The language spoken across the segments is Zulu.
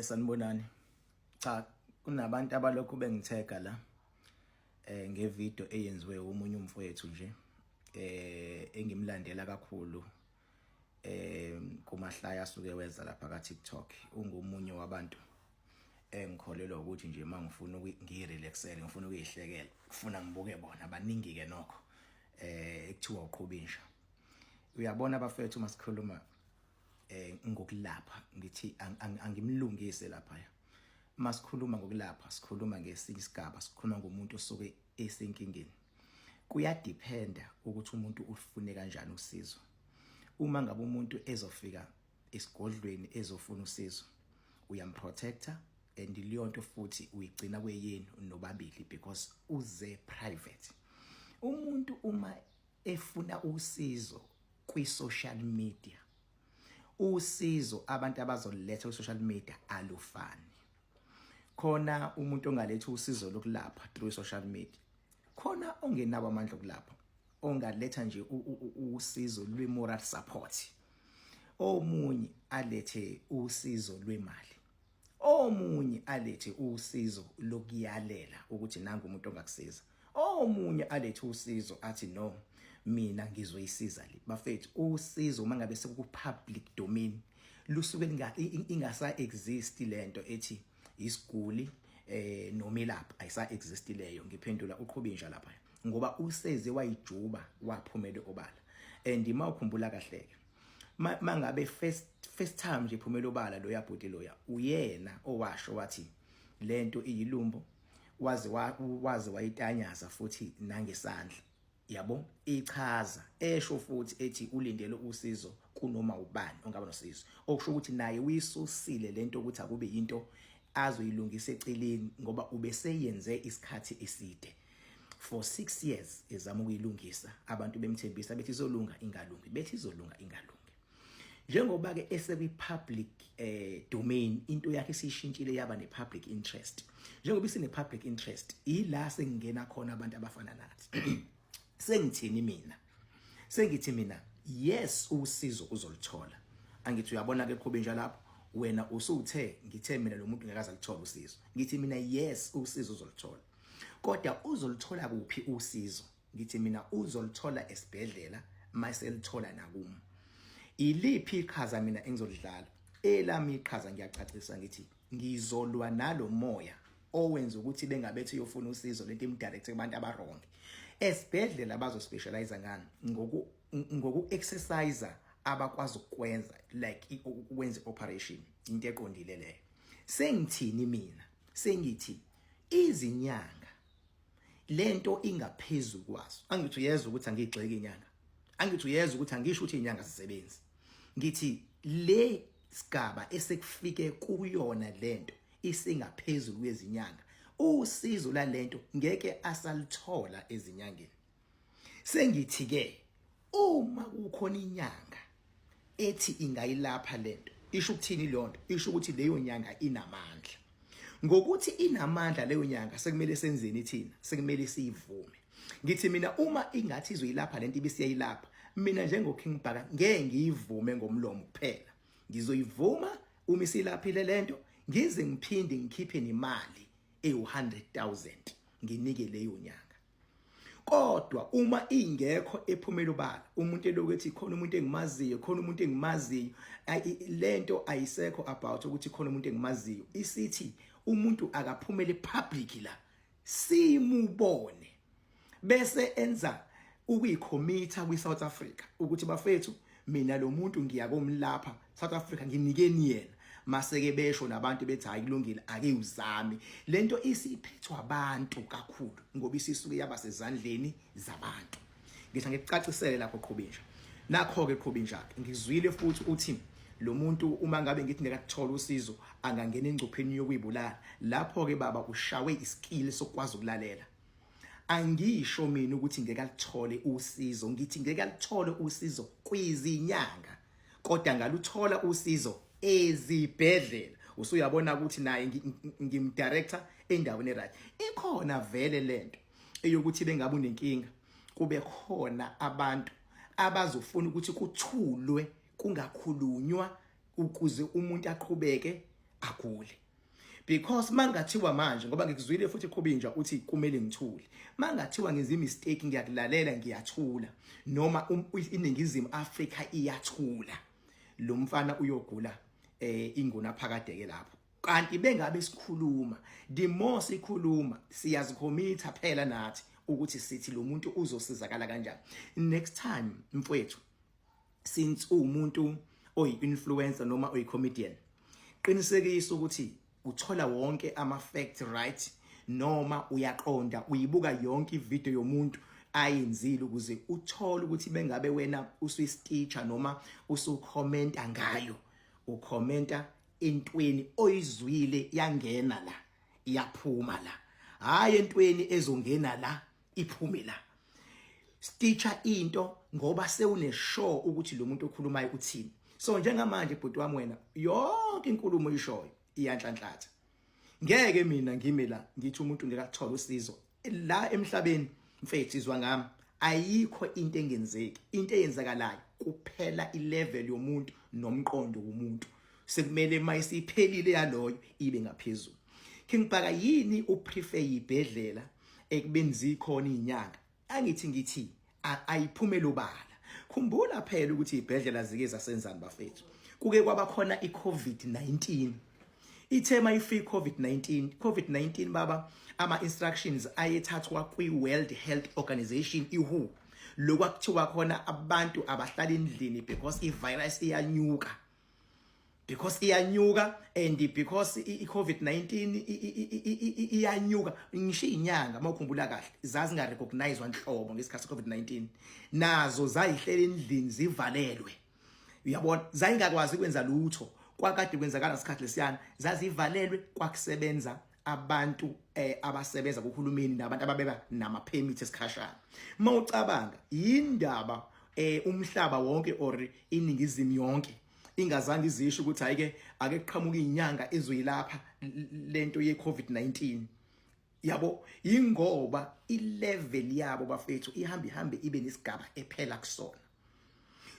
Sanibonani. Cha, kunabantu abalokhu bengithega la ngevideo eyenziwe omunye umfowethu nje engimlandela kakhulu kumahlaya asuke weza lapha ka TikTok. Ungumunye wabantu engikholelwa ukuthi nje mangifuna ngirelaxele, ngifuna ukuyihlekela, kufuna ngibuke bona. Baningi ke nokho ekuthiwa uqhuba insha. Uyabona bafethu, masikhuluma ngokulapha, ngithi angimlungise lapha. Masikhuluma ngokulapha, sikhuluma ngesinye isigaba, sikhuluma ngomuntu osuke esenkingeni. Kuyadependa ukuthi umuntu ufune kanjani usizo. Uma ngabe umuntu ezofika esigodlweni ezofuna usizo, uyamprotecta, and leyo nto futhi uyigcina kweyenu nobabili because uze private. Umuntu uma efuna usizo kwi-social media, usizo abantu abazoletha kwi-social media alufani. Khona umuntu ongaletha usizo lokulapha through social media, khona ongenabo amandla okulapha ongaletha nje usizo lwe-moral support, omunye alethe usizo lwemali, omunye alethe usizo lokuyalela ukuthi nangu umuntu ongakusiza, omunye alethe usizo athi, "No, mina ngizoyisiza le." Bafethu, usizo uma ngabe sekuku public domain lusuke ingasa exist lento ethi isiguli nomelaphi, ayisa exist leyo. Ngiphendula uqhubinja lapha ngoba useze wayijuba, waphumela obala. And ima ukhumbula kahle ke, mangabe first time nje iphumela obala lo yabhuti loya, uyena owasho wathi lento iyilumbo, waze wayitanyaza futhi nangesandla yabo, ichaza esho futhi ethi ulindele usizo kunoma ubani ongaba nosizo, okusho ukuthi naye uyisusile lento ukuthi akube into azoyilungisa eceleni, ngoba ubeseyenze isikhathi eside, for 6 years ezama ukuyilungisa. Abantu bemthembisa bethi izolunga, ingalungi, bethi izolunga, ingalungi. Njengoba ke esekwi public domain, into yakhe isishintshile yaba ne public interest. Njengoba isine public interest, ila sengingena khona abantu abafana nathi. Sengithini mina? Sengithi mina, yes, usizo uzolithola. Angithi uyabona ke, qhube nje lapho wena usuthe ngithe mina lo muntu ngeke azalithola usizo. Ngithi mina, yes, usizo uzolithola, kodwa uzolithola kuphi usizo? Ngithi mina uzolithola esibhedlela, maselithola nakumi. Iliphi iqhaza mina engizolidlala? Elami iqhaza, ngiyacacisa, ngithi ngizolwa nalo moya owenza ukuthi bengabethi uyofuna usizo, lento imdirect kubantu abawrong. Esibhedlela bazo specialize ngani? Ngoku exercise abakwazi ukwenza, like ukwenza operation, into eqondile leyo. Sengithini mina? Sengithi izinyanga lento ingaphezulu kwazo. Angithi uyezwa ukuthi angigxeki inyanga? Angithi uyezwa ukuthi angisho ukuthi inyanga zisebenzi? Ngithi le sigaba esekufike kuyona lento isingaphezulu kwezinyanga. Usizo lalento ngeke asalithola ezinyangeni. Sengithi ke, uma kukhona inyanga ethi ingayilapha lento, isho ukuthini leyo nto? Isho ukuthi leyo nyanga inamandla. Ngokuthi inamandla leyo nyanga, sekumele senzeni thina? Sekumele siyivume. Ngithi mina, uma ingathi izoyilapha lento ibisiyayilapha, mina njengo King Bhaka ngeke ngiyivume ngomlomo kuphela. Ngizoyivuma uma isilaphile lento, ngize ngiphinde ngikhiphe nemali ewu-100,000 nginike leyo nyanga. Kodwa uma ingekho ephumela obala, umuntu elokhu ethi khona umuntu engimaziyo, khona umuntu engimaziyo, lento ayisekho about ukuthi khona umuntu engimaziyo. Isithi umuntu akaphumele public la simubone, bese enza ukuyicommitha kwi-South Africa ukuthi, "Bafethu, mina lo muntu ngiyakomlapha, South Africa, nginikeni yena." Maseke besho nabantu bethi, "Hayi, kulungile, ake uzame." Lento isiphethwa abantu kakhulu ngoba isisuke yaba sezandleni zabantu. Ngisho ngikucacisele lapho, qhubinja. Nakho ke qhubinja, ngizwile futhi uthi lo muntu, uma ngabe ngithi ngeke akuthola usizo, angangena engcupheni yokuyibulala. Lapho ke baba ushawe iskill sokwazi ukulalela. Angisho mina ukuthi ngeke alithole usizo, ngithi ngeke alithole usizo kwizinyanga, kodwa ngaluthola usizo ezibhedlela. Usuyabona ukuthi naye ngimdirector endaweni right. Ikhona vele lento eyokuthi bengabe unenkinga, kube khona abantu abazofuna ukuthi kuthulwe, kungakhulunywa, ukuze umuntu aqhubeke. Agule because mangathiwa manje, ngoba ngikuzwile futhi Qhubinja uthi kumele ngithule, mangathiwa ngenza imistake, ngiyakulalela, ngiyathula, noma iNingizimu Afrika iyathula, lo mfana uyogula inguna phakade ke lapho. Kanti bengabe sikhuluma, the more sikhuluma siyazikhomitha phela nathi ukuthi sithi lo muntu uzosizakala kanjani. Next time mfowethu, since uwumuntu oyi-influencer noma oyi-comedian, qinisekisa ukuthi uthola wonke ama-facts right, noma uyaqonda uyibuka yonke ivideo yomuntu ayenzile, ukuze uthole ukuthi bengabe wena usuyistitcha noma usukhomenta ngayo, ukhomenta entweni oyizwile yangena la iyaphuma la, hayi entweni ezongena la iphume la. Stitcha into ngoba sewune sure ukuthi lo muntu okhulumayo uthini. So njengamanje bhuti wami, wena yonke inkulumo oyishoyo iyanhlanhlatha. Ngeke mina ngime la ngithi umuntu ngeke akuthola usizo la emhlabeni. Mfethu, izwa ngami, ayikho into engenzeki. Into eyenzakalayo kuphela ilevel yomuntu nomqondo womuntu, sekumele mayisiphelile yaloyo ibe ngaphezulu. King Bhaka, yini uprefer ibhedlela ekubeni zikhona izinyanga? Angithi ngithi ayiphumele obala. Khumbula phela ukuthi ibhedlela zike zasenzani bafethu. Kuke kwaba khona iCovid-19. Ithe mayifika iCovid-19, COVID-19 baba, ama instructions ayethathwa kwi-World Health Organization, iWHO, lokwakuthiwa khona abantu abahlala endlini because ivirus iyanyuka, because iyanyuka and because i-COVID-19 iyanyuka. Ngisho izinyanga, mawukhumbula kahle, zazinga recognizewa nhlobo ngesikhathi se-COVID-19. Nazo zayihlela endlini zivalelwe, uyabona, zayingakwazi ukwenza lutho. Kwakade kwenzakala ngesikhathi lesiyana, zazivalelwe, kwakusebenza abantu abasebenza kuhulumeni nabantu ababeba nama permit esikhashana. Mawucabanga indaba umhlaba wonke or iningizimu yonke ingazange izisho ukuthi hayi ake kuqhamuka inyanga ezoyilapha lento ye COVID-19, yabo, ingoba ilevel yabo bafethu ihamba ihambe ibe nesigaba ephela kusona.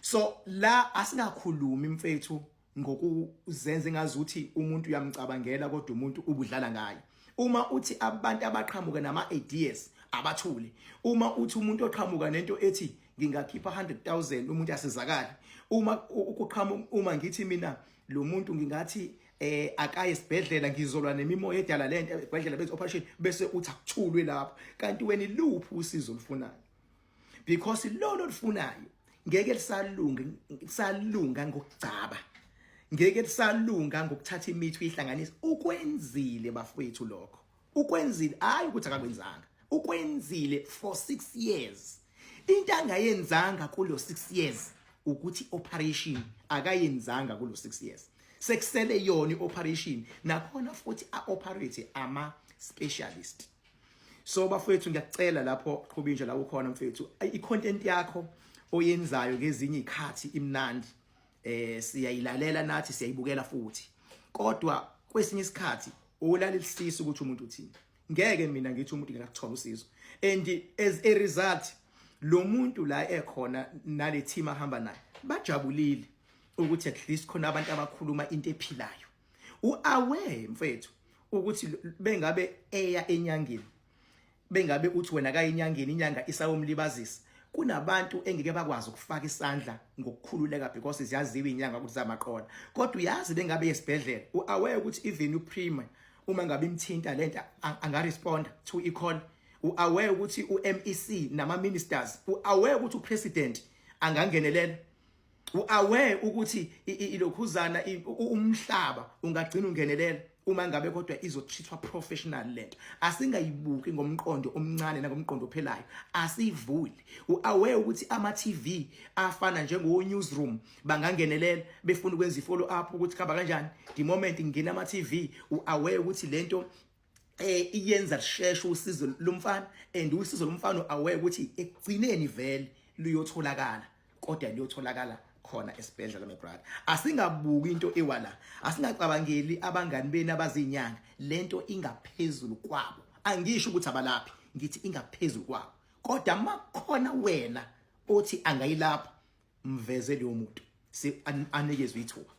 So la asingakhulumi mfethu ngokuzenza engazuthi umuntu uyamcabangela, kodwa umuntu ubudlala ngaye. Uma uthi abantu abaqhamuka nama ideas abathule, uma uthi umuntu oqhamuka nento ethi ngingakhipha 100,000 umuntu asizakale, uma ukuqhamuka, uma ngithi mina lo muntu ngingathi akaye esibhedlela, ngizolwa nemimoya edala lento, esibhedlela benze operation, bese uthi akuthulwe lapho, kanti wena iluphi usizo olufunayo? Because lolo olufunayo ngeke lisalunga, lisalunga ngokugcaba, ngeke lisalunga ngokuthatha imithi uyihlanganise. Ukwenzile bafowethu lokho, ukwenzile, hayi ukuthi akakwenzanga, ukwenzile for 6 years. Into angayenzanga kulo 6 years ukuthi operation akayenzanga kulo 6 years, sekusele yona ioperation, nakhona futhi a-operate ama specialist. So bafowethu, ngiyakucela lapho Qhubinja la ukhona mfethu, i-content yakho oyenzayo ngezinye izikhathi imnandi, siyayilalela nathi, siyayibukela futhi, kodwa kwesinye isikhathi ulalelisisa ukuthi umuntu uthini. Ngeke mina ngithi umuntu ngeke akuthola usizo, and as a result lo muntu la ekhona nale team ahamba naye bajabulile ukuthi at least khona abantu abakhuluma into ephilayo. Uaware mfethu ukuthi bengabe eya enyangeni, bengabe uthi wena kayinyangeni, inyanga isawomlibazisa, kunabantu engeke bakwazi ukufaka isandla ngokukhululeka because ziyaziwa inyanga ukuthi zamaqola. Kodwa uyazi bengabe yesibhedlela, uaware ukuthi even uprima uma ngabe imthinta lento anga-respond to i-call, uaware ukuthi uMEC nama ministers, uaware ukuthi upresident angangenelela, uaware ukuthi ilokhuzana umhlaba ungagcina ungenelela uma ngabe kodwa izotreatwa professional lento. Asingayibuki ngomqondo omncane nangomqondo ophelayo, asivuli. Uaware ukuthi ama TV afana njengo newsroom bangangenelela befuna ukwenza ifollow up ukuthi khamba kanjani. The moment ngena ama TV, uaware ukuthi lento iyenza lisheshe usizo lomfana, and usizo lomfana aware ukuthi ekugcineni vele luyotholakala, kodwa luyotholakala khona esibhedlela. My brother, asingabuki into ewala, asingacabangeli abangani beni abazinyanga. Lento ingaphezulu kwabo. Angisho ukuthi abalaphi, ngithi ingaphezulu kwabo, kodwa makhona wena othi angayilapha, mveze leyo muntu, si anikezwe ithuba.